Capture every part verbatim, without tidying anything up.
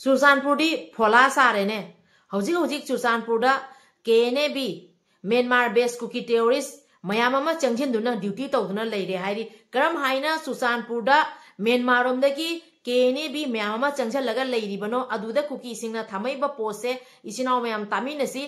ꯆꯨꯔꯆꯥꯟꯄꯨꯔꯗꯤ ꯐꯣꯂꯥ ꯁꯥꯔꯦꯅꯦ꯫ ꯍꯧꯖꯤꯛ ꯍꯧꯖꯤꯛ ꯆꯨꯔꯆꯥꯟꯄꯨꯔꯗ K N A B, Myanmar based Kuki terrorist ꯃꯌꯥꯝ ꯑꯃ ꯆꯪꯁꯤꯟꯗꯨꯅ duty ꯇꯧꯗꯨꯅ ꯂꯩꯔꯦ ꯍꯥꯏꯔꯤ꯫ ꯀꯔꯝ ꯍꯥꯏꯅ ꯆꯨꯔꯆꯥꯟꯄꯨꯔꯗ ꯃ꯭ꯌꯥꯟꯃꯥꯔ ꯔꯣꯝꯗꯒꯤ ꯀꯦ ꯑꯦꯟ ꯑꯦ ꯕꯤ ꯃꯌꯥꯝ ꯑꯃ ꯆꯪꯁꯤꯜꯂꯒ ꯂꯩꯔꯤꯕꯅꯣ, ꯑꯗꯨꯗ ꯀꯨꯀꯤꯁꯤꯡꯅ ꯊꯥꯃꯛꯏꯕ postꯁꯦ ꯏꯆꯤꯟ ꯏꯅꯥꯎ ꯃꯌꯥꯝ ꯇꯥꯃꯤꯟꯅꯁꯤ꯫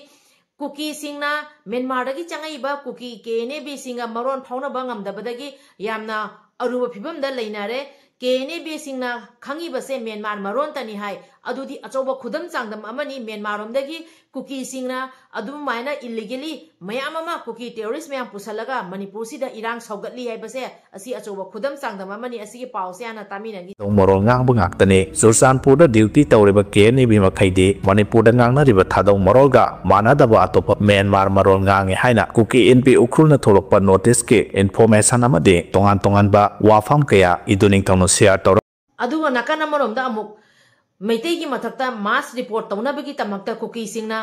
ꯀꯨꯀꯤꯁꯤꯡꯅ ꯃ꯭ꯌꯥꯟꯃꯥꯔꯗꯒꯤ ꯆꯪꯉꯛꯏꯕ ꯀꯨꯀꯤ ꯀꯦ ꯑꯦꯟ ꯑꯦ ꯕꯤꯁꯤꯡꯒ ꯃꯔꯣꯟ ꯐꯥꯎꯅꯕ ꯉꯝꯗꯕꯗꯒꯤ ꯌꯥꯝꯅ ꯑꯔꯨꯕ ꯐꯤꯕꯝꯗ ꯂꯩꯅꯔꯦ꯫ ꯀꯦ ꯑꯦꯟ ꯑꯦ ꯕꯤꯁꯤꯡꯅ ꯈꯪꯉꯤꯕꯁꯦ ꯃ꯭ꯌꯥꯟꯃꯥꯔ ꯃꯔꯣꯟꯇꯅꯤ ꯍꯥꯏ꯫ ꯑꯗꯨꯗꯤ ꯑꯆꯧꯕ ꯈꯨꯗꯝ ꯆꯥꯡꯗꯝ ꯑꯃꯅꯤ꯫ ꯃ꯭ꯌꯥꯟꯃꯥꯔꯔꯣꯝꯗꯒꯤ ꯀꯨꯀꯤꯁꯤꯡꯅ ꯑꯗꯨꯃꯥꯏꯅ illegally ꯃꯌꯥꯝ ꯑꯃ ꯀꯨꯀꯤ terrorist ꯃꯌꯥꯝ ꯄꯨꯁꯜꯂꯒ ꯃꯅꯤꯄꯨꯔꯁꯤꯗ ꯏꯔꯥꯡ ꯁꯧꯒꯠꯂꯤ ꯍꯥꯏꯕꯁꯦ ꯑꯁꯤ ꯑꯆꯧꯕ ꯈꯨꯗꯝ ꯆꯥꯡꯗꯝ ꯑꯃꯅꯤ꯫ ꯑꯁꯤꯒꯤ ꯄꯥꯎꯁꯦ ꯍꯥꯟꯅ ꯇꯥꯃꯤꯟꯅꯈꯤ꯫ ꯊꯥꯗꯧ ꯃꯔꯣꯜ ꯉꯥꯡꯕ ꯉꯥꯛꯇꯅꯤ꯫ ꯆꯨꯔꯆꯥꯟꯄꯨꯔꯗ duty ꯇꯧꯔꯤꯕ ꯀꯦ ꯑꯦꯟ ꯑꯦ ꯕꯤ ꯃꯈꯩꯗꯤ ꯃꯅꯤꯄꯨꯔꯗ ꯉꯥꯡꯅꯔꯤꯕ ꯊꯥꯗꯧ ꯃꯔꯣꯜꯒ ꯃꯥꯟꯅꯗꯕ ꯑꯇꯣꯞꯄ ꯃ꯭ꯌꯥꯟꯃꯥꯔ ꯃꯔꯣꯜ ꯉꯥꯡꯉꯤ ꯍꯥꯏꯅ ꯀꯨꯀꯤ ꯏꯟꯄꯤ ꯎꯈ꯭ꯔꯨꯜꯅ ꯊꯣꯛꯂꯛꯄ noticeꯀꯤ information ꯑꯃꯗꯤ ꯇꯣꯉꯥꯟ ꯇꯣꯉꯥꯟꯕ ꯋꯥꯐꯝ ꯀꯌꯥ ꯏꯗꯨ ꯅꯤꯡꯊꯧꯅ share ꯇꯧꯔꯛ ꯑꯗꯨꯒ ꯅꯥꯀꯟ ꯑꯃꯔꯣꯝꯗ ꯑꯃꯨꯛ ꯃꯩꯇꯩꯒꯤ ꯃꯊꯛꯇ mass report ꯇꯧꯅꯕꯒꯤꯗꯃꯛꯇ ꯀꯨꯀꯤꯁꯤꯡꯅ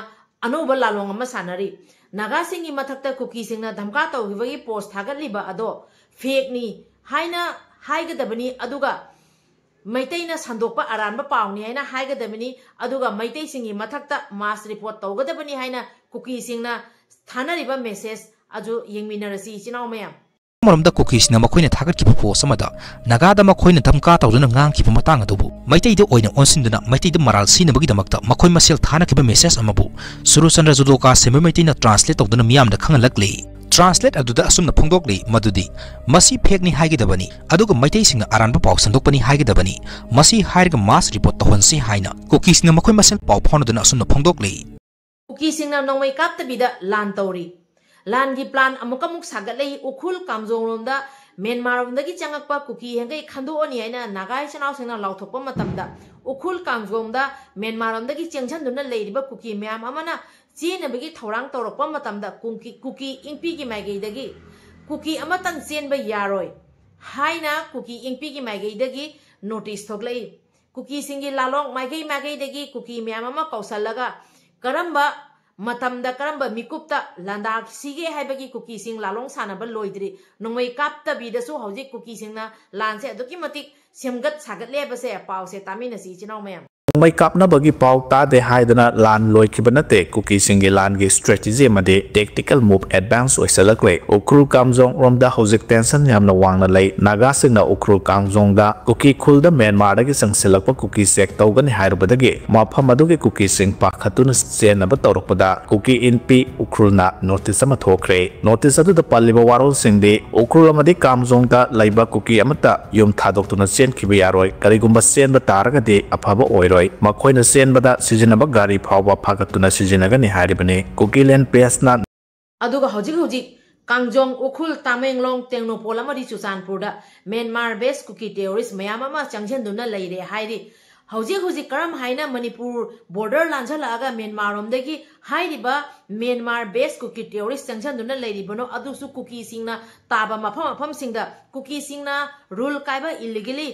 ꯑꯅꯧꯕ ꯂꯥꯂꯣꯡ ꯑꯃ ꯁꯥꯟꯅꯔꯤ꯫ ꯅꯥꯒꯥꯁꯤꯡꯒꯤ ꯃꯊꯛꯇ ꯀꯨꯀꯤꯁꯤꯡꯅ ꯙꯝꯀꯥ ꯇꯧꯈꯤꯕꯒꯤ post ꯊꯥꯒꯠꯂꯤꯕ ꯑꯗꯣ fakeꯅꯤ ꯍꯥꯏꯅ ꯍꯥꯏꯒꯗꯕꯅꯤ, ꯑꯗꯨꯒ ꯃꯩꯇꯩꯅ ꯁꯟꯗꯣꯛꯄ ꯑꯔꯥꯟꯕ ꯄꯥꯎꯅꯤ ꯍꯥꯏꯅ ꯍꯥꯏꯒꯗꯕꯅꯤ, ꯑꯗꯨꯒ ꯃꯩꯇꯩꯁꯤꯡꯒꯤ ꯃꯊꯛꯇ mass report ꯇꯧꯒꯗꯕꯅꯤ ꯍꯥꯏꯅ ꯀꯨꯀꯤꯁꯤꯡꯅ ꯊꯥꯅꯔꯤꯕ message ꯑꯗꯨ ꯌꯦꯡꯃꯤꯟꯅꯔꯁꯤ, ꯏꯆꯤꯟ ꯏꯅꯥꯎ ꯃꯌꯥꯝ꯫ ꯑꯃꯔꯣꯝꯗ ꯀꯨꯀꯤꯁꯤꯡꯅ ꯃꯈꯣꯏꯅ ꯊꯥꯒꯠꯈꯤꯕ post ꯑꯃꯗ ꯅꯥꯒꯥꯗ ꯃꯈꯣꯏꯅ ꯙꯝꯀꯥ ꯇꯧꯗꯨꯅ ꯉꯥꯡꯈꯤꯕ ꯃꯇꯥꯡ ꯑꯗꯨꯕꯨ ꯃꯩꯇꯩꯗ ꯑꯣꯏꯅ ꯑꯣꯟꯁꯤꯟꯗꯨꯅ ꯃꯩꯇꯩꯗ ꯃꯔꯥꯜ ꯁꯤꯅꯕꯒꯤꯗꯃꯛꯇ ꯃꯈꯣꯏ ꯃꯁꯦꯜ ꯊꯥꯅꯈꯤꯕ message ꯑꯃꯕꯨ ꯁꯨꯔꯆꯟꯗ꯭ꯔ ꯖꯨꯗꯣꯀꯥ ꯁꯦꯝꯕ ꯃꯩꯇꯩꯅ translate ꯇꯧꯗꯨꯅ ꯃꯤꯌꯥꯝꯗ ꯈꯪꯍꯜꯂꯛꯂꯤ꯫ Translate ꯑꯗꯨꯗ ꯑꯁꯨꯝꯅ ꯐꯣꯡꯗꯣꯛꯂꯤ ꯃꯗꯨꯗꯤ, "ꯃꯁꯤ fakeꯅꯤ ꯍꯥꯏꯒꯗꯕꯅꯤ, ꯑꯗꯨꯒ ꯃꯩꯇꯩꯁꯤꯡꯅ ꯑꯔꯥꯟꯕ ꯄꯥꯎ ꯁꯟꯗꯣꯛꯄꯅꯤ ꯍꯥꯏꯒꯗꯕꯅꯤ꯫ ꯃꯁꯤ ꯍꯥꯏꯔꯒ mass report ꯇꯧꯍꯟꯁꯤ" ꯍꯥꯏꯅ ꯀꯨꯀꯤꯁꯤꯡꯅ ꯃꯈꯣꯏ ꯃꯁꯦꯜ ꯄꯥꯎ ꯐꯥꯎꯅꯗꯨꯅ ꯑꯁꯨꯝꯅ ꯐꯣꯡꯗꯣꯛꯂꯤ꯫ ꯀꯨꯀꯤꯁꯤꯡꯅ ꯅꯣꯡꯃꯩ ꯀꯥꯞꯇꯕꯤꯗ ꯂꯥꯟ ꯇꯧꯔꯤ꯫ ꯂꯥꯟꯒꯤ plan ꯑꯃꯨꯛꯀ ꯑꯃꯨꯛ ꯁꯥꯒꯠꯂꯛꯏ꯫ ꯎꯈ꯭ꯔꯨꯜ ꯀꯥꯝꯖꯣꯡꯔꯣꯝꯗ ꯃ꯭ꯌꯥꯟꯃꯥꯔꯔꯣꯝꯗꯒꯤ ꯆꯪꯉꯛꯄ ꯀꯨꯀꯤ ꯍꯦꯡꯒꯩ ꯈꯟꯗꯣꯛꯑꯅꯤ ꯍꯥꯏꯅ ꯅꯥꯒꯥ ꯏꯆꯤꯟ ꯏꯅꯥꯎꯁꯤꯡꯅ ꯂꯥꯎꯊꯣꯛꯄ ꯃꯇꯝꯗ, ꯎꯈ꯭ꯔꯨꯜ ꯀꯥꯝꯖꯣꯡꯗ ꯃ꯭ꯌꯥꯟꯃꯥꯔꯔꯣꯝꯗꯒꯤ ꯆꯦꯟꯁꯤꯟꯗꯨꯅ ꯂꯩꯔꯤꯕ ꯀꯨꯀꯤ ꯃꯌꯥꯝ ꯑꯃꯅ ꯆꯦꯟꯅꯕꯒꯤ ꯊꯧꯔꯥꯡ ꯇꯧꯔꯛꯄ ꯃꯇꯝꯗ, ꯀꯨꯀꯤ, ꯀꯨꯀꯤ ꯏꯟꯄꯤꯒꯤ ꯃꯥꯏꯀꯩꯗꯒꯤ ꯀꯨꯀꯤ ꯑꯃꯇꯪ ꯆꯦꯟꯕ ꯌꯥꯔꯣꯏ ꯍꯥꯏꯅ ꯀꯨꯀꯤ ꯏꯟꯄꯤꯒꯤ ꯃꯥꯏꯀꯩꯗꯒꯤ notice ꯊꯣꯛꯂꯛꯏ꯫ ꯀꯨꯀꯤꯁꯤꯡꯒꯤ ꯂꯥꯂꯣꯡ ꯃꯥꯏꯀꯩ ꯃꯥꯏꯀꯩꯗꯒꯤ ꯀꯨꯀꯤ ꯃꯌꯥꯝ ꯑꯃ ꯀꯧꯁꯜꯂꯒ ꯀꯔꯝꯕ ꯃꯇꯝꯗ, ꯀꯔꯝꯕ ꯃꯤꯀꯨꯞꯇ ꯂꯥꯟꯗꯥꯈꯤꯁꯤꯒꯦ ꯍꯥꯏꯕꯒꯤ ꯀꯨꯀꯤꯁꯤꯡ ꯂꯥꯂꯣꯡ ꯁꯥꯟꯅꯕ ꯂꯣꯏꯗ꯭ꯔꯤ꯫ ꯅꯣꯡꯃꯩ ꯀꯥꯞꯇꯕꯤꯗꯁꯨ ꯍꯧꯖꯤꯛ ꯀꯨꯀꯤꯁꯤꯡꯅ ꯂꯥꯟꯁꯦ ꯑꯗꯨꯛꯀꯤ ꯃꯇꯤꯛ ꯁꯦꯝꯒꯠ ꯁꯥꯒꯠꯂꯦ ꯍꯥꯏꯕꯁꯦ ꯄꯥꯎꯁꯦ ꯇꯥꯃꯤꯟꯅꯁꯤ, ꯏꯆꯤꯟ ꯏꯅꯥꯎ ꯃꯌꯥꯝ꯫ ꯃꯩ ꯀꯥꯞꯅꯕꯒꯤ ꯄꯥꯎ ꯇꯥꯗꯦ ꯍꯥꯏꯗꯅ ꯂꯥꯟ ꯂꯣꯏꯈꯤꯕ ꯅꯠꯇꯦ꯫ ꯀꯨꯀꯤꯁꯤꯡꯒꯤ ꯂꯥꯟꯒꯤ strategy ꯑꯃꯗꯤ tactical move advance ꯑꯣꯏꯁꯤꯜꯂꯛꯂꯦ꯫ ꯎꯈ꯭ꯔꯨꯜ ꯀꯥꯝꯖꯣꯡ ꯔꯣꯝꯗ ꯍꯧꯖꯤꯛ tension ꯌꯥꯝꯅ ꯋꯥꯡꯅ ꯂꯩ꯫ ꯅꯥꯒꯥꯁꯤꯡꯅ ꯎꯈ꯭ꯔꯨꯜ ꯀꯥꯝꯖꯣꯡꯗ ꯀꯨꯀꯤ ꯈꯨꯜꯗ ꯃ꯭ꯌꯥꯟꯃꯥꯔꯗꯒꯤ ꯆꯪꯁꯤꯜꯂꯛꯄ ꯀꯨꯀꯤ check ꯇꯧꯒꯅꯤ ꯍꯥꯏꯔꯨꯕꯗꯒꯤ ꯃꯐꯝ ꯑꯗꯨꯒꯤ ꯀꯨꯀꯤꯁꯤꯡ ꯄꯥꯈꯠꯇꯨꯅ ꯆꯦꯟꯅꯕ ꯇꯧꯔꯛꯄꯗ ꯀꯨꯀꯤ ꯏꯟꯄꯤ ꯎꯈ꯭ꯔꯨꯜꯅ notice ꯑꯃ ꯊꯣꯛꯈ꯭ꯔꯦ꯫ Notice ꯑꯗꯨꯗ ꯄꯜꯂꯤꯕ ꯋꯥꯔꯣꯜꯁꯤꯡꯗꯤ ꯎꯈ꯭ꯔꯨꯜ ꯑꯃꯗꯤ ꯀꯥꯝꯖꯣꯡꯗ ꯂꯩꯕ ꯀꯨꯀꯤ ꯑꯃꯠꯇ ꯌꯨꯝ ꯊꯥꯗꯣꯛꯇꯨꯅ ꯆꯦꯟꯈꯤꯕ ꯌꯥꯔꯣꯏ꯫ ꯀꯔꯤꯒꯨꯝꯕ ꯆꯦꯟꯕ ꯇꯥꯔꯒꯗꯤ ꯑꯐꯕ ꯑꯣꯏꯔꯣꯏ꯫ ꯃꯈꯣꯏꯅ ꯆꯦꯟꯕꯗ ꯁꯤꯖꯤꯟꯅꯕ ꯒꯥꯔꯤ ꯐꯥꯎꯕ ꯐꯥꯒꯠꯇꯨꯅ ꯁꯤꯖꯤꯟꯅꯒꯅꯤ ꯍꯥꯏꯔꯤꯕꯅꯤ꯫ ꯀꯨꯀꯤꯂꯦꯟ ꯄ꯭ꯔꯦꯁꯅ ꯑꯗꯨꯒ ꯍꯧꯖꯤꯛ ꯍꯧꯖꯤꯛ ꯀꯥꯡꯖꯣꯡ, ꯎꯈ꯭ꯔꯨꯜ, ꯇꯃꯦꯡꯂꯣꯡ, ꯇꯦꯡꯅꯧꯄꯜ ꯑꯃꯗꯤ ꯆꯨꯔꯆꯥꯟꯄꯨꯔꯗ ꯃ꯭ꯌꯥꯟꯃꯥꯔ based ꯀꯨꯀꯤ terrorist ꯃꯌꯥꯝ ꯑꯃ ꯆꯪꯁꯤꯟꯗꯨꯅ ꯂꯩꯔꯦ ꯍꯥꯏꯔꯤ꯫ ꯍꯧꯖꯤꯛ ꯍꯧꯖꯤꯛ ꯀꯔꯝ ꯍꯥꯏꯅ ꯃꯅꯤꯄꯨꯔ border ꯂꯥꯟꯖꯜꯂꯛꯑꯒ ꯃ꯭ꯌꯥꯟꯃꯥꯔ ꯔꯣꯝꯗꯒꯤ ꯍꯥꯏꯔꯤꯕ ꯃ꯭ꯌꯥꯟꯃꯥꯔ based ꯀꯨꯀꯤ terrorist ꯆꯪꯁꯤꯟꯗꯨꯅ ꯂꯩꯔꯤꯕꯅꯣ, ꯑꯗꯨꯁꯨ ꯀꯨꯀꯤꯁꯤꯡꯅ ꯇꯥꯕ ꯃꯐꯝ ꯃꯐꯝꯁꯤꯡꯗ ꯀꯨꯀꯤꯁꯤꯡꯅ rule ꯀꯥꯏꯕ illegally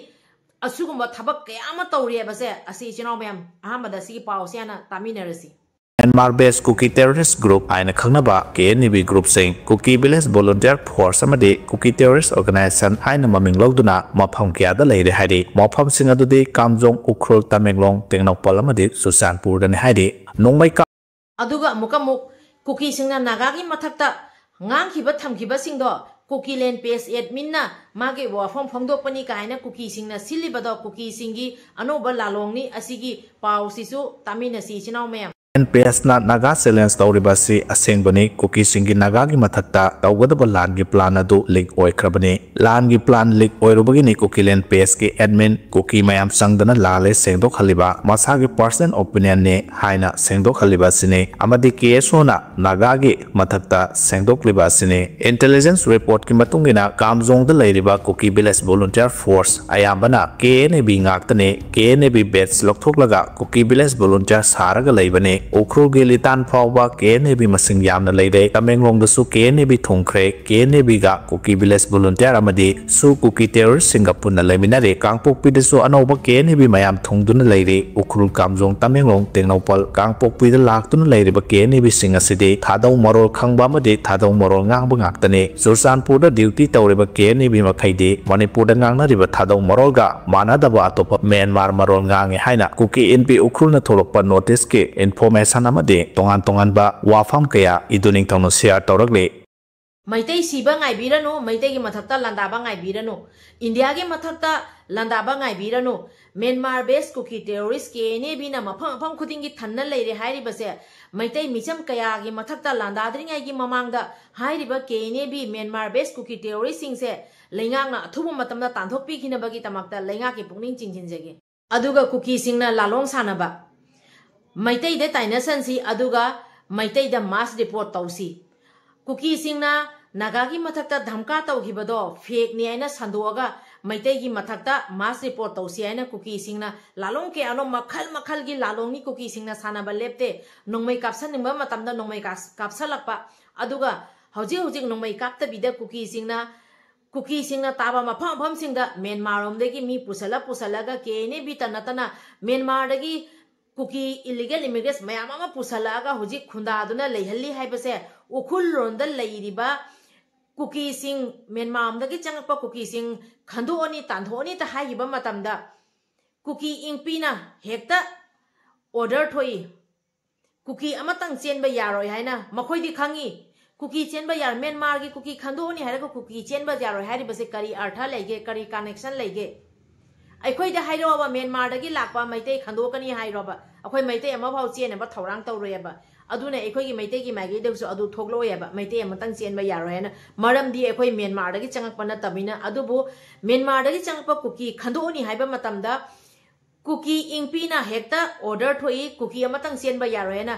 ꯑꯁꯤꯒꯨꯝꯕ ꯊꯕꯛ ꯀꯌꯥ ꯑꯃ ꯇꯧꯔꯤ ꯍꯥꯏꯕꯁꯦ ꯑꯁꯤ ꯏꯆꯤꯟ ꯏꯅꯥꯎ ꯃꯌꯥꯝ ꯑꯍꯥꯟꯕꯗ ꯑꯁꯤꯒꯤ ꯄꯥꯎꯁꯦ ꯍꯥꯟꯅ ꯇꯥꯃꯤꯟꯅꯔꯁꯤ꯫ Myanmar based Kuki terrorist group ꯍꯥꯏꯅ ꯈꯪꯅꯕ K N A B group ꯁꯤꯡ, Kuki Village Volunteer Force ꯑꯃꯗꯤ Kuki Terrorist Organization ꯍꯥꯏꯅ ꯃꯃꯤꯡ ꯂꯧꯗꯨꯅ ꯃꯐꯝ ꯀꯌꯥꯗ ꯂꯩꯔꯦ ꯍꯥꯏꯔꯤ꯫ ꯃꯐꯝꯁꯤꯡ ꯑꯗꯨꯗꯤ ꯀꯥꯝꯖꯣꯡ, ꯎꯈ꯭ꯔꯨꯜ, ꯇꯃꯦꯡꯂꯣꯡ, ꯇꯦꯡꯅꯧꯄꯜ ꯑꯃꯗꯤ ꯆꯨꯔꯆꯥꯟꯄꯨꯔꯗꯅꯤ ꯍꯥꯏꯔꯤ꯫ ꯅꯣꯡꯃꯩ ꯀꯥꯞ ꯑꯗꯨꯒ ꯑꯃꯨꯛꯀ ꯑꯃꯨꯛ ꯀꯨꯀꯤꯁꯤꯡꯅ ꯅꯥꯒꯥꯒꯤ ꯃꯊꯛꯇ ꯉꯥꯡꯈꯤꯕ ꯊꯝꯈꯤꯕꯁꯤꯡꯗꯣ ꯀꯨꯀꯤꯂꯦꯟ page admin ꯅ ꯃꯥꯒꯤ ꯋꯥꯐꯝ ꯐꯣꯡꯗꯣꯛꯄꯅꯤ ꯀꯥꯏꯅ ꯀꯨꯀꯤꯁꯤꯡꯅ ꯁꯤꯜꯂꯤꯕꯗꯣ ꯀꯨꯀꯤꯁꯤꯡꯒꯤ ꯑꯅꯧꯕ ꯂꯥꯂꯣꯡꯅꯤ꯫ ꯑꯁꯤꯒꯤ ꯄꯥꯎꯁꯤꯁꯨ ꯇꯥꯃꯤꯟꯅꯁꯤ ꯏꯆꯤꯟ ꯏꯅꯥꯎ ꯃꯌꯥꯝ꯫ N P S ꯅ ꯅꯥꯒꯥ challenge ꯇꯧꯔꯤꯕ ꯑꯁꯤ ꯑꯁꯦꯡꯕꯅꯤ꯫ ꯀꯨꯀꯤꯁꯤꯡꯒꯤ ꯅꯥꯒꯥꯒꯤ ꯃꯊꯛꯇ ꯇꯧꯒꯗꯕ ꯂꯥꯟꯒꯤ plan ꯑꯗꯨ leak ꯑꯣꯏꯈ꯭ꯔꯕꯅꯤ꯫ ꯂꯥꯟꯒꯤ plan leak ꯑꯣꯏꯔꯨꯕꯒꯤꯅꯤ ꯀꯨꯀꯤꯂꯦꯟ page ꯀꯤ admin ꯀꯨꯀꯤ ꯃꯌꯥꯝ ꯆꯪꯗꯅ ꯂꯥꯜꯂꯦ ꯁꯦꯡꯗꯣꯛꯍꯜꯂꯤꯕ, ꯃꯁꯥꯒꯤ personal opinion ꯅꯤ ꯍꯥꯏꯅ ꯁꯦꯡꯗꯣꯛꯍꯜꯂꯤꯕ ꯑꯁꯤꯅꯤ꯫ ꯑꯃꯗꯤ K S O ꯅ ꯅꯥꯒꯥꯒꯤ ꯃꯊꯛꯇ ꯁꯦꯡꯗꯣꯛꯂꯤꯕ ꯑꯁꯤꯅꯤ꯫ Intelligence report ꯀꯤ ꯃꯇꯨꯡ ꯏꯟꯅ ꯀꯥꯝꯖꯣꯡꯗ ꯂꯩꯔꯤꯕ Kuki Village Volunteer Force ꯑꯌꯥꯝꯕꯅ K N A B ꯉꯥꯛꯇꯅꯤ꯫ K N A B badge ꯂꯧꯊꯣꯛꯂꯒ Kuki Village Volunteer ꯁꯥꯔꯒ ꯂꯩꯕꯅꯤ꯫ ꯎꯈ꯭ꯔꯨꯜꯒꯤ ꯂꯤꯇꯥꯟ ꯐꯥꯎꯕ ꯀꯦ ꯑꯦꯟ ꯑꯦ ꯕꯤ ꯃꯁꯤꯡ ꯌꯥꯝꯅ ꯂꯩꯔꯦ꯫ ꯇꯃꯦꯡꯂꯣꯡꯗꯁꯨ ꯀꯦ ꯑꯦꯟ ꯑꯦ ꯕꯤ ꯊꯨꯡꯈ꯭ꯔꯦ꯫ ꯀꯦ ꯑꯦꯟ ꯑꯦ ꯕꯤꯒ ꯀꯨꯀꯤ ꯚꯤꯂꯦꯖ ꯚꯣꯂꯨꯟꯇꯤꯌꯔ ꯑꯃꯗꯤ ꯁꯨ ꯀꯨꯀꯤ ꯇꯦꯔꯣꯔꯤꯁꯁꯤꯡꯒ ꯄꯨꯟꯅ ꯂꯩꯃꯤꯟꯅꯔꯦ꯫ ꯀꯥꯡꯄꯣꯛꯄꯤꯗꯁꯨ ꯑꯅꯧꯕ ꯀꯦ ꯑꯦꯟ ꯑꯦ ꯕꯤ ꯃꯌꯥꯝ ꯊꯨꯡꯗꯨꯅ ꯂꯩꯔꯤ꯫ ꯎꯈ꯭ꯔꯨꯜ, ꯀꯥꯝꯖꯣꯡ, ꯇꯃꯦꯡꯂꯣꯡ, ꯇꯦꯡꯅꯧꯄꯜ, ꯀꯥꯡꯄꯣꯛꯄꯤꯗ ꯂꯥꯛꯇꯨꯅ ꯂꯩꯔꯤꯕ ꯀꯦ ꯑꯦꯟ ꯑꯦ ꯕꯤꯁꯤꯡ ꯑꯁꯤꯗꯤ ꯊꯥꯗꯧ ꯃꯔꯣꯜ ꯈꯪꯕ ꯑꯃꯗꯤ ꯊꯥꯗꯧ ꯃꯔꯣꯜ ꯉꯥꯡꯕ ꯉꯥꯛꯇꯅꯤ꯫ ꯆꯨꯔꯆꯥꯟꯄꯨꯔꯗ ꯗ꯭ꯌꯨꯇꯤ ꯇꯧꯔꯤꯕ ꯀꯦ ꯑꯦꯟ ꯑꯦ ꯕꯤ ꯃꯈꯩꯗꯤ ꯃꯅꯤꯄꯨꯔꯗ ꯉꯥꯡꯅꯔꯤꯕ ꯊꯥꯗꯧ ꯃꯔꯣꯜꯒ ꯃꯥꯟꯅꯗꯕ ꯑꯇꯣꯞꯄ ꯃ꯭ꯌꯥꯟꯃꯥꯔ ꯃꯔꯣꯜ ꯉꯥꯡꯉꯤ ꯍꯥꯏꯅ ꯀꯨꯀꯤ ꯏꯟꯄꯤ ꯎꯈ꯭ꯔꯨꯜꯅ ꯊꯣꯛꯂꯛꯄ ꯅꯣꯇꯤꯁꯀꯤ ꯏꯟꯐꯣꯔꯃꯦꯁꯟ ꯑꯃꯗꯤ ꯇꯣꯉꯥꯟ ꯇꯣꯉꯥꯟꯕ ꯋꯥꯐꯝ ꯀꯌꯥ ꯏꯗꯨ ꯅꯤꯡꯊꯧꯅ ꯁꯤꯌꯥꯔ ꯇꯧꯔꯛꯂꯤ꯫ ꯃꯩꯇꯩ ꯁꯤꯕ ꯉꯥꯏꯕꯤꯔꯅꯨ, ꯃꯩꯇꯩꯒꯤ ꯃꯊꯛꯇ ꯂꯥꯟꯗꯥꯕ ꯉꯥꯏꯕꯤꯔꯅꯨ꯫ ꯏꯟꯗꯤꯌꯥꯒꯤ ꯃꯊꯛꯇ ꯂꯥꯟꯗꯥꯕ ꯉꯥꯏꯕꯤꯔꯅꯨ꯫ Myanmar based Kuki terrorist K N A ꯕꯤꯅ ꯃꯐꯝ ꯃꯐꯝ ꯈꯨꯗꯤꯡꯒꯤ ꯊꯟꯅ ꯂꯩꯔꯦ ꯍꯥꯏꯔꯤꯕꯁꯦ ꯃꯩꯇꯩ ꯃꯤꯆꯝ ꯀꯌꯥꯒꯤ ꯃꯊꯛꯇ ꯂꯥꯟꯗꯥꯗ꯭ꯔꯤꯉꯩꯒꯤ ꯃꯃꯥꯡꯗ ꯍꯥꯏꯔꯤꯕ ꯀꯦ N A B Myanmar based ꯀꯨꯀꯤ ꯇꯦꯔꯣꯔꯤꯁꯁꯤꯡꯁꯦ ꯂꯩꯉꯥꯛꯅ ꯑꯊꯨꯕ ꯃꯇꯝꯗ ꯇꯥꯟꯊꯣꯛꯄꯤꯈꯤꯅꯕꯒꯤꯗꯃꯛꯇ ꯂꯩꯉꯥꯛꯀꯤ ꯄꯨꯛꯅꯤꯡ ꯆꯤꯡꯁꯤꯟꯖꯒꯦ꯫ ꯑꯗꯨꯒ ꯀꯨꯀꯤꯁꯤꯡꯅ ꯂꯥꯂꯣꯡ ꯁꯥꯟꯅꯕ, ꯃꯩꯇꯩꯗ ꯇꯥꯏꯅꯁꯟꯁꯤ ꯑꯗꯨꯒ ꯃꯩꯇꯩꯗ ꯃꯥꯁ ꯔꯤꯄꯣꯔꯠ ꯇꯧꯁꯤ꯫ ꯀꯨꯀꯤꯁꯤꯡꯅ ꯅꯥꯒꯥꯒꯤ ꯃꯊꯛꯇ ꯙꯝꯀꯥ ꯇꯧꯈꯤꯕꯗꯣ ꯐꯦꯛꯅꯤ ꯍꯥꯏꯅ ꯁꯟꯗꯣꯛꯑꯒ ꯃꯩꯇꯩꯒꯤ ꯃꯊꯛꯇ ꯃꯥꯁ ꯔꯤꯄꯣꯔꯠ ꯇꯧꯁꯤ ꯍꯥꯏꯅ ꯀꯨꯀꯤꯁꯤꯡꯅ ꯂꯥꯂꯣꯡ ꯀꯌꯥꯅꯣ ꯃꯈꯜ ꯃꯈꯜꯒꯤ ꯂꯥꯂꯣꯡꯅꯤ ꯀꯨꯀꯤꯁꯤꯡꯅ ꯁꯥꯟꯅꯕ ꯂꯦꯞꯇꯦ꯫ ꯅꯣꯡꯃꯩ ꯀꯥꯞꯁꯟꯅꯤꯡꯕ ꯃꯇꯝꯗ ꯅꯣꯡꯃꯩ ꯀꯥꯞ-, ꯀꯥꯞꯁꯜꯂꯛꯄ, ꯑꯗꯨꯒ ꯍꯧꯖꯤꯛ ꯍꯧꯖꯤꯛ ꯅꯣꯡꯃꯩ ꯀꯥꯞꯇꯕꯤꯗ ꯀꯨꯀꯤꯁꯤꯡꯅ ꯀꯨꯀꯤꯁꯤꯡꯅ ꯇꯥꯕ ꯃꯐꯝ ꯃꯐꯝꯁꯤꯡꯗ ꯃ꯭ꯌꯥꯟꯃꯥꯔꯔꯣꯝꯗꯒꯤ ꯃꯤ ꯄꯨꯁꯜꯂ ꯄꯨꯁꯜꯂꯒ ꯀꯦ ꯑꯦꯟ ꯑꯦ ꯕꯤꯇ ꯅꯠꯇꯅ ꯃ꯭ꯌꯥꯟꯃꯥꯔꯗꯒꯤ ꯀꯨꯀꯤ ꯏꯂꯤꯒꯦꯜ ꯏꯃꯤꯒ꯭ꯔꯦꯟꯠ ꯃꯌꯥꯝ ꯑꯃ ꯄꯨꯁꯜꯂꯛꯑꯒ ꯍꯧꯖꯤꯛ ꯈꯨꯟꯗꯥꯗꯨꯅ ꯂꯩꯍꯜꯂꯤ ꯍꯥꯏꯕꯁꯦ ꯎꯈ꯭ꯔꯨꯜ ꯂꯣꯝꯗ ꯂꯩꯔꯤꯕ ꯀꯨꯀꯤꯁꯤꯡ, ꯃ꯭ꯌꯥꯟꯃꯥꯔꯔꯣꯝꯗꯒꯤ ꯆꯪꯉꯛꯄ ꯀꯨꯀꯤꯁꯤꯡ ꯈꯟꯗꯣꯛꯑꯅꯤ, ꯇꯥꯟꯊꯣꯛꯑꯅꯤꯇ ꯍꯥꯏꯈꯤꯕ ꯃꯇꯝꯗ ꯀꯨꯀꯤ ꯏꯪꯄꯤꯅ ꯍꯦꯛꯇ ꯑꯣꯔꯗꯔ ꯊꯣꯛꯏ꯫ ꯀꯨꯀꯤ ꯑꯃꯇꯪ ꯆꯦꯟꯕ ꯌꯥꯔꯣꯏ ꯍꯥꯏꯅ ꯃꯈꯣꯏꯗꯤ ꯈꯪꯉꯤ꯫ ꯀꯨꯀꯤ ꯆꯦꯟꯕ ꯌꯥꯔꯣꯏ, ꯃ꯭ꯌꯥꯟꯃꯥꯔꯒꯤ ꯀꯨꯀꯤ ꯈꯟꯗꯣꯛꯑꯅꯤ ꯍꯥꯏꯔꯒ ꯀꯨꯀꯤ ꯆꯦꯟꯕ ꯌꯥꯔꯣꯏ ꯍꯥꯏꯔꯤꯕꯁꯦ ꯀꯔꯤ ꯑꯔꯊ ꯂꯩꯒꯦ, ꯀꯔꯤ ꯀꯅꯦꯛꯁꯟ ꯂꯩꯒꯦ? ꯑꯩꯈꯣꯏꯗ ꯍꯥꯏꯔꯛꯑꯣꯕ, ꯃ꯭ꯌꯥꯟꯃꯥꯔꯗꯒꯤ ꯂꯥꯛꯄ ꯃꯩꯇꯩ ꯈꯟꯗꯣꯛꯀꯅꯤ ꯍꯥꯏꯔꯣꯕ, ꯑꯩꯈꯣꯏ ꯃꯩꯇꯩ ꯑꯃꯐꯥꯎ ꯆꯦꯟꯅꯕ ꯊꯧꯔꯥꯡ ꯇꯧꯔꯣꯏꯑꯕ꯫ ꯑꯗꯨꯅ ꯑꯩꯈꯣꯏꯒꯤ ꯃꯩꯇꯩꯒꯤ ꯃꯥꯏꯀꯩꯗꯁꯨ ꯑꯗꯨ ꯊꯣꯛꯂꯛꯑꯣꯏꯑꯕ, ꯃꯩꯇꯩ ꯑꯃꯇꯪ ꯆꯦꯟꯕ ꯌꯥꯔꯣꯏ ꯍꯥꯏꯅ꯫ ꯃꯔꯝꯗꯤ ꯑꯩꯈꯣꯏ ꯃ꯭ꯌꯥꯟꯃꯥꯔꯗꯒꯤ ꯆꯪꯉꯛꯄ ꯅꯠꯇꯕꯅꯤꯅ꯫ ꯑꯗꯨꯕꯨ ꯃ꯭ꯌꯥꯟꯃꯥꯔꯗꯒꯤ ꯆꯪꯉꯛꯄ ꯀꯨꯀꯤ ꯈꯟꯗꯣꯛꯑꯅꯤ ꯍꯥꯏꯕ ꯃꯇꯝꯗ ꯀꯨꯀꯤ ꯏꯪꯄꯤꯅ ꯍꯦꯛꯇ ꯑꯣꯔꯗꯔ ꯊꯣꯛꯏ, ꯀꯨꯀꯤ ꯑꯃꯇꯪ ꯆꯦꯟꯕ ꯌꯥꯔꯣꯏ ꯍꯥꯏꯅ꯫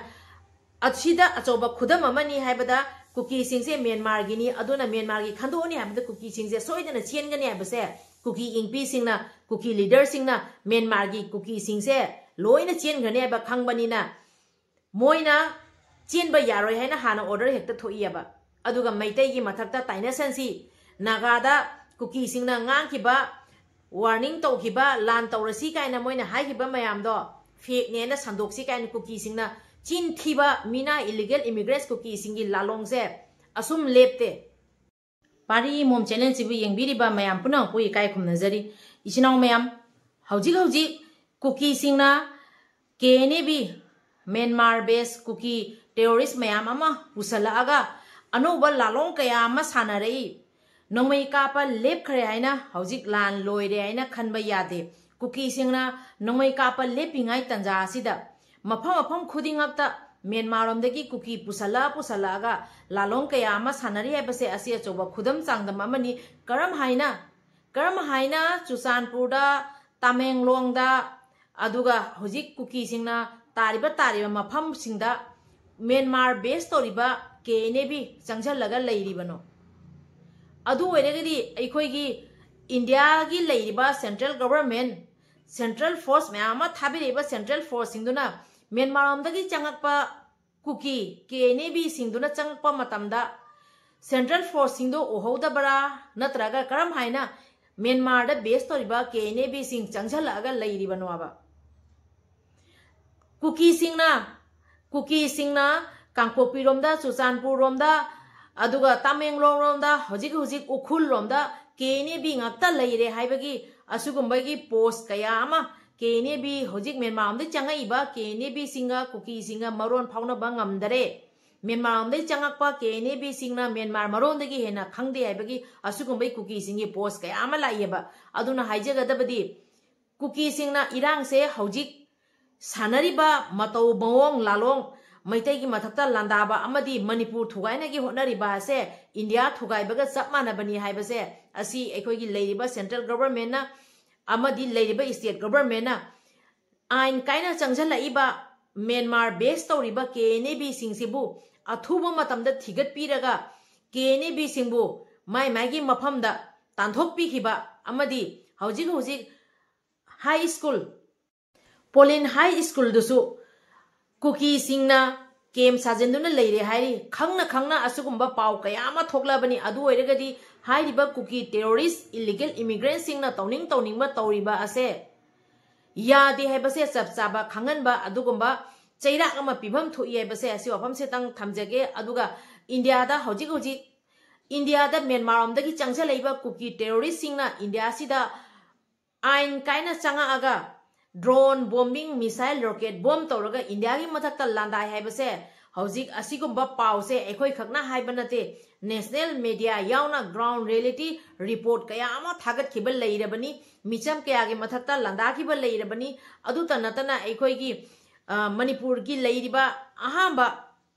ꯑꯁꯤꯗ ꯑꯆꯧꯕ ꯈꯨꯗꯝ ꯑꯃꯅꯤ ꯍꯥꯏꯕꯗ, ꯀꯨꯀꯤꯁꯤꯡꯁꯦ ꯃ꯭ꯌꯥꯟꯃꯥꯔꯒꯤꯅꯤ, ꯑꯗꯨꯅ ꯃ꯭ꯌꯥꯟꯃꯥꯔꯒꯤ ꯈꯟꯗꯣꯛꯑꯅꯤ ꯍꯥꯏꯕꯗ ꯀꯨꯀꯤꯁꯤꯡꯁꯦ ꯁꯣꯏꯗꯅ ꯆꯦꯟꯒꯅꯤ ꯍꯥꯏꯕꯁꯦ ꯀꯨꯀꯤ ꯏꯪꯄꯤꯁꯤꯡꯅ, ꯀꯨꯀꯤ ꯂꯤꯗꯔꯁꯤꯡꯅ ꯃ꯭ꯌꯥꯟꯃꯥꯔꯒꯤ ꯀꯨꯀꯤꯁꯤꯡꯁꯦ ꯂꯣꯏꯅ ꯆꯦꯟꯈ꯭ꯔꯅꯤ ꯍꯥꯏꯕ ꯈꯪꯕꯅꯤꯅ, ꯃꯣꯏꯅ ꯆꯦꯟꯕ ꯌꯥꯔꯣꯏ ꯍꯥꯏꯅ ꯍꯥꯟꯅ order ꯍꯦꯛꯇ ꯊꯣꯛꯏꯑꯕ꯫ ꯑꯗꯨꯒ ꯃꯩꯇꯩꯒꯤ ꯃꯊꯛꯇ ꯇꯥꯏꯅꯁꯟꯁꯤ, ꯅꯥꯒꯥꯗ ꯀꯨꯀꯤꯁꯤꯡꯅ ꯉꯥꯡꯈꯤꯕ, warning ꯇꯧꯈꯤꯕ, ꯂꯥꯟ ꯇꯧꯔꯁꯤ ꯀꯥꯏꯅ ꯃꯣꯏꯅ ꯍꯥꯏꯈꯤꯕ ꯃꯌꯥꯝꯗꯣ fakeꯅꯦꯅ ꯁꯟꯗꯣꯛꯁꯤ ꯀꯥꯏꯅ ꯀꯨꯀꯤꯁꯤꯡꯅ ꯆꯤꯟ ꯊꯤꯕ ꯃꯤꯅ illegal immigrants ꯀꯨꯀꯤꯁꯤꯡꯒꯤ ꯂꯥꯂꯣꯡꯁꯦ ꯑꯁꯨꯝ ꯂꯦꯞꯇꯦ꯫ ꯄꯥꯔꯤ ꯃꯣꯝ channelꯁꯤꯕꯨ ꯌꯦꯡꯕꯤꯔꯤꯕ ꯃꯌꯥꯝ ꯄꯨꯝꯅꯃꯛꯄꯨ ꯏꯀꯥꯏ ꯈꯨꯝꯅꯖꯔꯤ꯫ ꯏꯆꯤꯟ ꯏꯅꯥꯎ ꯃꯌꯥꯝ, ꯍꯧꯖꯤꯛ ꯍꯧꯖꯤꯛ ꯀꯨꯀꯤꯁꯤꯡꯅ K N A B, Myanmar based Kuki terrorist ꯃꯌꯥꯝ ꯑꯃ ꯄꯨꯁꯜꯂꯛꯑꯒ ꯑꯅꯧꯕ ꯂꯥꯂꯣꯡ ꯀꯌꯥ ꯑꯃ ꯁꯥꯟꯅꯔꯛꯏ꯫ ꯅꯣꯡꯃꯩ ꯀꯥꯞꯄ ꯂꯦꯞꯈ꯭ꯔꯦ ꯍꯥꯏꯅ ꯍꯧꯖꯤꯛ ꯂꯥꯟ ꯂꯣꯏꯔꯦ ꯍꯥꯏꯅ ꯈꯟꯕ ꯌꯥꯗꯦ꯫ ꯀꯨꯀꯤꯁꯤꯡꯅ ꯅꯣꯡꯃꯩ ꯀꯥꯞꯄ ꯂꯦꯞꯄꯤꯉꯩ ꯇꯥꯟꯖꯥ ꯑꯁꯤꯗ ꯃꯐꯝ ꯃꯐꯝ ꯈꯨꯗꯤꯡꯃꯛꯇ ꯃ꯭ꯌꯥꯟꯃꯥꯔꯔꯣꯝꯗꯒꯤ ꯀꯨꯀꯤ ꯄꯨꯁꯜꯂ ꯄꯨꯁꯜꯂꯛꯑꯒ ꯂꯥꯂꯣꯡ ꯀꯌꯥ ꯑꯃ ꯁꯥꯟꯅꯔꯤ ꯍꯥꯏꯕꯁꯦ ꯑꯁꯤ ꯑꯆꯧꯕ ꯈꯨꯗꯝ ꯆꯥꯡꯗꯝ ꯑꯃꯅꯤ꯫ ꯀꯔꯝ ꯍꯥꯏꯅ, ꯀꯔꯝ ꯍꯥꯏꯅ ꯆꯨꯔꯆꯥꯟꯄꯨꯔꯗ, ꯇꯃꯦꯡꯂꯣꯡꯗ, ꯑꯗꯨꯒ ꯍꯧꯖꯤꯛ ꯀꯨꯀꯤꯁꯤꯡꯅ ꯇꯥꯔꯤꯕ, ꯇꯥꯔꯤꯕ ꯃꯐꯝꯁꯤꯡꯗ ꯃ꯭ꯌꯥꯟꯃꯥꯔ base ꯇꯧꯔꯤꯕ K N A B ꯆꯪꯁꯤꯜꯂꯒ ꯂꯩꯔꯤꯕꯅꯣ? ꯑꯗꯨ ꯑꯣꯏꯔꯒꯗꯤ ꯑꯩꯈꯣꯏꯒꯤ ꯏꯟꯗꯤꯌꯥꯒꯤ ꯂꯩꯔꯤꯕ central government, central force ꯃꯌꯥꯝ ꯑꯃ ꯊꯥꯕꯤꯔꯛꯏꯕ central forceꯁꯤꯡꯗꯨꯅ ꯃ꯭ꯌꯥꯟꯃꯥꯔ ꯂꯣꯝꯗꯒꯤ ꯆꯪꯉꯛꯄ ꯀꯨꯀꯤ K N A Bꯁꯤꯡꯗꯨꯅ ꯆꯪꯉꯛꯄ ꯃꯇꯝꯗ central forceꯁꯤꯡꯗꯣ ꯎꯍꯧꯗꯕ꯭ꯔꯥ? ꯅꯠꯇ꯭ꯔꯒ ꯀꯔꯝ ꯍꯥꯏꯅ ꯃ꯭ꯌꯥꯟꯃꯥꯔꯗ base ꯇꯧꯔꯤꯕ K N A Bꯁꯤꯡ ꯆꯪꯁꯤꯜꯂꯛꯑꯒ ꯂꯩꯔꯤꯕꯅꯣꯕ? ꯀꯨꯀꯤꯁꯤꯡꯅ, ꯀꯨꯀꯤꯁꯤꯡꯅ ꯀꯥꯡꯄꯣꯛꯄꯤꯔꯣꯝꯗ, ꯆꯨꯔꯆꯥꯟꯄꯨꯔꯔꯣꯝꯗ, ꯑꯗꯨꯒ ꯇꯃꯦꯡꯂꯣꯡꯔꯣꯝꯗ, ꯍꯧꯖꯤꯛ ꯍꯧꯖꯤꯛ ꯎꯈ꯭ꯔꯨꯜꯔꯣꯝꯗ K N A B ꯉꯥꯛꯇ ꯂꯩꯔꯦ ꯍꯥꯏꯕꯒꯤ ꯑꯁꯤꯒꯨꯝꯕꯒꯤ post ꯀꯌꯥ ꯑꯃ K N A B, ꯍꯧꯖꯤꯛ ꯃ꯭ꯌꯥꯟꯃꯥꯔꯔꯣꯝꯗꯒꯤ ꯆꯪꯉꯛꯏꯕ K N A Bꯁꯤꯡꯒ ꯀꯨꯀꯤꯁꯤꯡꯒ ꯃꯔꯣꯟ ꯐꯥꯎꯅꯕ ꯉꯝꯗꯔꯦ꯫ ꯃ꯭ꯌꯥꯟꯃꯥꯔꯔꯣꯝꯗꯒꯤ ꯆꯪꯉꯛꯄ K N A Bꯁꯤꯡꯅ ꯃ꯭ꯌꯥꯟꯃꯥꯔ ꯃꯔꯣꯟꯗꯒꯤ ꯍꯦꯟꯅ ꯈꯪꯗꯦ ꯍꯥꯏꯕꯒꯤ ꯑꯁꯤꯒꯨꯝꯕꯒꯤ ꯀꯨꯀꯤꯁꯤꯡꯒꯤ post ꯀꯌꯥ ꯑꯃ ꯂꯥꯛꯏꯑꯕ꯫ ꯑꯗꯨꯅ ꯍꯥꯏꯖꯒꯗꯕꯗꯤ, ꯀꯨꯀꯤꯁꯤꯡꯅ ꯏꯔꯥꯡꯁꯦ ꯍꯧꯖꯤꯛ ꯁꯥꯟꯅꯔꯤꯕ ꯃꯇꯧ ꯃꯑꯣꯡ ꯂꯥꯂꯣꯡ, ꯃꯩꯇꯩꯒꯤ ꯃꯊꯛꯇ ꯂꯥꯟꯗꯥꯕ ꯑꯃꯗꯤ ꯃꯅꯤꯄꯨꯔ ꯊꯨꯒꯥꯏꯅꯒꯤ ꯍꯣꯠꯅꯔꯤꯕ ꯑꯁꯦ ꯏꯟꯗꯤꯌꯥ ꯊꯨꯒꯥꯏꯕꯒ ꯆꯞ ꯃꯥꯟꯅꯕꯅꯤ ꯍꯥꯏꯕꯁꯦ ꯑꯁꯤ ꯑꯩꯈꯣꯏꯒꯤ ꯂꯩꯔꯤꯕ central governmentꯅ ꯑꯃꯗꯤ ꯂꯩꯔꯤꯕ state governmentꯅ ꯑꯥꯏꯟ ꯀꯥꯏꯅ ꯆꯪꯁꯤꯜꯂꯛꯏꯕ ꯃ꯭ꯌꯥꯟꯃꯥꯔ base ꯇꯧꯔꯤꯕ K N A Bꯁꯤꯡꯁꯤꯕꯨ ꯑꯊꯨꯕ ꯃꯇꯝꯗ ꯊꯤꯒꯠꯄꯤꯔꯒ K N A Bꯁꯤꯡꯕꯨ ꯃꯥꯏ ꯃꯥꯏꯒꯤ ꯃꯐꯝꯗ ꯇꯥꯟꯊꯣꯛꯄꯤꯈꯤꯕ ꯑꯃꯗꯤ ꯍꯧꯖꯤꯛ ꯍꯧꯖꯤꯛ high school, ꯄꯣꯂꯤꯟ high schoolꯗꯨꯁꯨ ꯀꯨꯀꯤꯁꯤꯡꯅ ꯀꯦꯝ ꯁꯥꯖꯤꯟꯗꯨꯅ ꯂꯩꯔꯦ ꯍꯥꯏꯔꯤ꯫ ꯈꯪꯅ ꯈꯪꯅ ꯑꯁꯤꯒꯨꯝꯕ ꯄꯥꯎ ꯀꯌꯥ ꯑꯃ ꯊꯣꯛꯂꯕꯅꯤ꯫ ꯑꯗꯨ ꯑꯣꯏꯔꯒꯗꯤ ꯍꯥꯏꯔꯤꯕ ꯀꯨꯀꯤ terrorist, illegal immigrantꯁꯤꯡꯅ ꯇꯧꯅꯤꯡ ꯇꯧꯅꯤꯡꯕ ꯇꯧꯔꯤꯕ ꯑꯁꯦ ꯌꯥꯗꯦ ꯍꯥꯏꯕꯁꯦ ꯆꯞ ꯆꯥꯕ ꯈꯪꯍꯟꯕ ꯑꯗꯨꯒꯨꯝꯕ ꯆꯩꯔꯥꯛ ꯑꯃ ꯄꯤꯐꯝ ꯊꯣꯛꯏ ꯍꯥꯏꯕꯁꯦ ꯑꯁꯤ ꯋꯥꯐꯝꯁꯤꯇꯪ ꯊꯝꯖꯒꯦ꯫ ꯑꯗꯨꯒ ꯏꯟꯗꯤꯌꯥꯗ ꯍꯧꯖꯤꯛ ꯍꯧꯖꯤꯛ ꯏꯟꯗꯤꯌꯥꯗ ꯃ꯭ꯌꯥꯟꯃꯥꯔ ꯂꯣꯝꯗꯒꯤ ꯆꯪꯁꯤꯜꯂꯛꯏꯕ ꯀꯨꯀꯤ terroristꯁꯤꯡꯅ ꯏꯟꯗꯤꯌꯥꯁꯤꯗ ꯑꯥꯏꯟ ꯀꯥꯏꯅ ꯆꯪꯉꯛꯑꯒ drone bombing, missile, rocket bomb ꯇꯧꯔꯒ ꯏꯟꯗꯤꯌꯥꯒꯤ ꯃꯊꯛꯇ ꯂꯥꯟꯗꯥꯏ ꯍꯥꯏꯕꯁꯦ ꯍꯧꯖꯤꯛ ꯑꯁꯤꯒꯨꯝꯕ ꯄꯥꯎꯁꯦ ꯑꯩꯈꯣꯏ ꯈꯛꯅ ꯍꯥꯏꯕ ꯅꯠꯇꯦ, national media ꯌꯥꯎꯅ ground reality report ꯀꯌꯥ ꯑꯃ ꯊꯥꯒꯠꯈꯤꯕ ꯂꯩꯔꯕꯅꯤ, ꯃꯤꯆꯝ ꯀꯌꯥꯒꯤ ꯃꯊꯛꯇ ꯂꯥꯟꯗꯥꯈꯤꯕ ꯂꯩꯔꯕꯅꯤ꯫ ꯑꯗꯨꯇ ꯅꯠꯇꯅ ꯑꯩꯈꯣꯏꯒꯤ, ꯑ, ꯃꯅꯤꯄꯨꯔꯒꯤ ꯂꯩꯔꯤꯕ ꯑꯍꯥꯟꯕ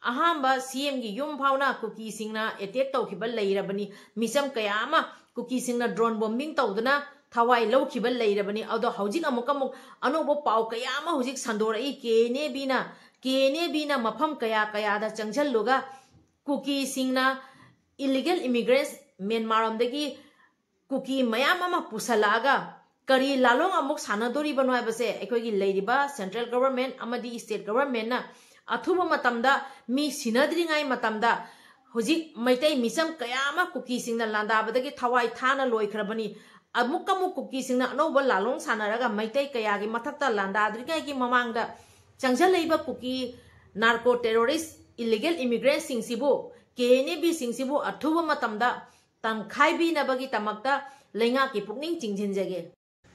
ꯑꯍꯥꯟꯕ CMꯒꯤ ꯌꯨꯝ ꯐꯥꯎꯅ ꯀꯨꯀꯤꯁꯤꯡꯅ attack ꯇꯧꯈꯤꯕ ꯂꯩꯔꯕꯅꯤ꯫ ꯃꯤꯆꯝ ꯀꯌꯥ ꯑꯃ ꯀꯨꯀꯤꯁꯤꯡꯅ drone bombing ꯇꯧꯗꯨꯅ ꯊꯋꯥꯏ ꯂꯧꯈꯤꯕ ꯂꯩꯔꯕꯅꯤ꯫ ꯑꯗꯣ ꯍꯧꯖꯤꯛ ꯑꯃꯨꯛ ꯑꯃꯨꯛ ꯑꯅꯧꯕ ꯄꯥꯎ ꯀꯌꯥ ꯑꯃ ꯍꯧꯖꯤꯛ ꯁꯟꯗꯣꯔꯛꯏ꯫ KNABꯅ, KNABꯅ ꯃꯐꯝ ꯀꯌꯥ ꯀꯌꯥꯗ ꯆꯪꯁꯤꯜꯂꯨꯒ ꯀꯨꯀꯤꯁꯤꯡꯅ, illegal immigrants ꯃ꯭ꯌꯥꯟꯃꯥꯔ ꯂꯣꯝꯗꯒꯤ ꯀꯨꯀꯤ ꯃꯌꯥꯝ ꯑꯃ ꯄꯨꯁꯜꯂꯛꯑꯒ ꯀꯔꯤ ꯂꯥꯂꯣꯡ ꯑꯃꯨꯛ ꯁꯥꯟꯅꯗꯣꯔꯤꯕꯅꯣ ꯍꯥꯏꯕꯁꯦ ꯑꯩꯈꯣꯏꯒꯤ ꯂꯩꯔꯤꯕ central government ꯑꯃꯗꯤ state governmentꯅ ꯑꯊꯨꯕ ꯃꯇꯝꯗ, ꯃꯤ ꯁꯤꯅꯗ꯭ꯔꯤꯉꯩ ꯃꯇꯝꯗ, ꯍꯧꯖꯤꯛ ꯃꯩꯇꯩ ꯃꯤꯆꯝ ꯀꯌꯥ ꯑꯃ ꯀꯨꯀꯤꯁꯤꯡꯅ ꯂꯥꯟꯗꯥꯕꯗꯒꯤ ꯊꯋꯥꯏ ꯊꯥꯅ ꯂꯣꯏꯈ꯭ꯔꯕꯅꯤ꯫ ꯑꯃꯨꯛ ꯑꯃꯨꯛ ꯀꯨꯀꯤꯁꯤꯡꯅ ꯑꯅꯧꯕ ꯂꯥꯂꯣꯡ ꯁꯥꯟꯅꯔꯒ ꯃꯩꯇꯩ ꯀꯌꯥꯒꯤ ꯃꯊꯛꯇ ꯂꯥꯟꯗꯥꯗ꯭ꯔꯤꯉꯩꯒꯤ ꯃꯃꯥꯡꯗ ꯆꯪꯁꯤꯜꯂꯛꯏꯕ ꯀꯨꯀꯤ narco terrorist, illegal immigrantꯁꯤꯡꯁꯤꯕꯨ, KNABꯁꯤꯡꯁꯤꯕꯨ ꯑꯊꯨꯕ ꯃꯇꯝꯗ ꯇꯪꯈꯥꯏꯕꯤꯅꯕꯒꯤꯗꯃꯛꯇ ꯂꯩꯉꯥꯛꯀꯤ ꯄꯨꯛꯅꯤꯡ ꯆꯤꯡꯁꯤꯟꯖꯒꯦ꯫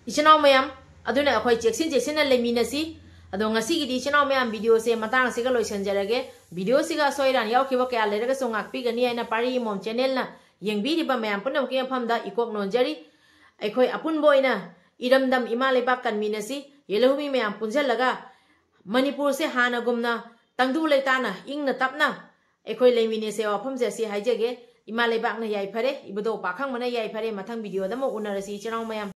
ꯏꯆꯤꯟ ꯏꯅꯥꯎ ꯃꯌꯥꯝ, ꯑꯗꯨꯅ ꯑꯩꯈꯣꯏ ꯆꯦꯛꯁꯤꯟ ꯆꯦꯛꯁꯤꯟꯅ ꯂꯩꯃꯤꯟꯅꯁꯤ꯫ ꯑꯗꯣ ꯉꯁꯤꯒꯤꯗꯤ ꯏꯆꯤꯟ ꯏꯅꯥꯎ ꯃꯌꯥꯝ video-ꯁꯦ ꯃꯇꯥꯡ ꯑꯁꯤꯒ ꯂꯣꯏꯁꯤꯟꯖꯔꯒꯦ꯫ Video-ꯁꯤꯒ ꯑꯁꯣꯏ ꯑꯔꯥꯟ ꯌꯥꯎꯈꯤꯕ ꯀꯌꯥ ꯂꯩꯔꯒꯁꯨ ꯉꯥꯛꯄꯤꯒꯅꯤ ꯍꯥꯏꯅ ꯄꯥꯔꯤ ꯏꯃꯣꯝ channel-ꯅ ꯌꯦꯡꯕꯤꯔꯤꯕ ꯃꯌꯥꯝ ꯄꯨꯝꯅꯃꯛꯀꯤ ꯃꯐꯝꯗ ꯏꯀꯣꯛ ꯅꯣꯟꯖꯔꯤ꯫ ꯑꯩꯈꯣꯏ ꯑꯄꯨꯟꯕ ꯑꯣꯏꯅ ꯏꯔꯝꯗꯝ ꯏꯃꯥ ꯂꯩꯕꯥꯛ ꯀꯟꯃꯤꯟꯅꯁꯤ꯫ ꯌꯦꯜꯍꯧꯃꯤ ꯃꯌꯥꯝ ꯄꯨꯟꯁꯤꯜꯂꯒ ꯃꯅꯤꯄꯨꯔꯁꯦ ꯍꯥꯟꯅꯒꯨꯝꯅ ꯇꯪꯗꯨ ꯂꯩꯇꯥꯅ ꯏꯪꯅ ꯇꯞꯅ ꯑꯩꯈꯣꯏ ꯂꯩꯃꯤꯟꯅꯁꯦ꯫ ꯋꯥꯐꯝꯁꯦ ꯑꯁꯤ ꯍꯥꯏꯖꯒꯦ꯫ ꯏꯃꯥ ꯂꯩꯕꯥꯛꯅ ꯌꯥꯏꯐꯔꯦ, ꯏꯕꯨꯙꯧ ꯄꯥꯈꯪꯕꯅ ꯌꯥꯏꯐꯔꯦ꯫ ꯃꯊꯪ video-ꯗ ꯑꯃꯨꯛ ꯎꯅꯔꯁꯤ ꯏꯆꯤꯟ ꯏꯅꯥꯎ ꯃꯌꯥꯝ꯫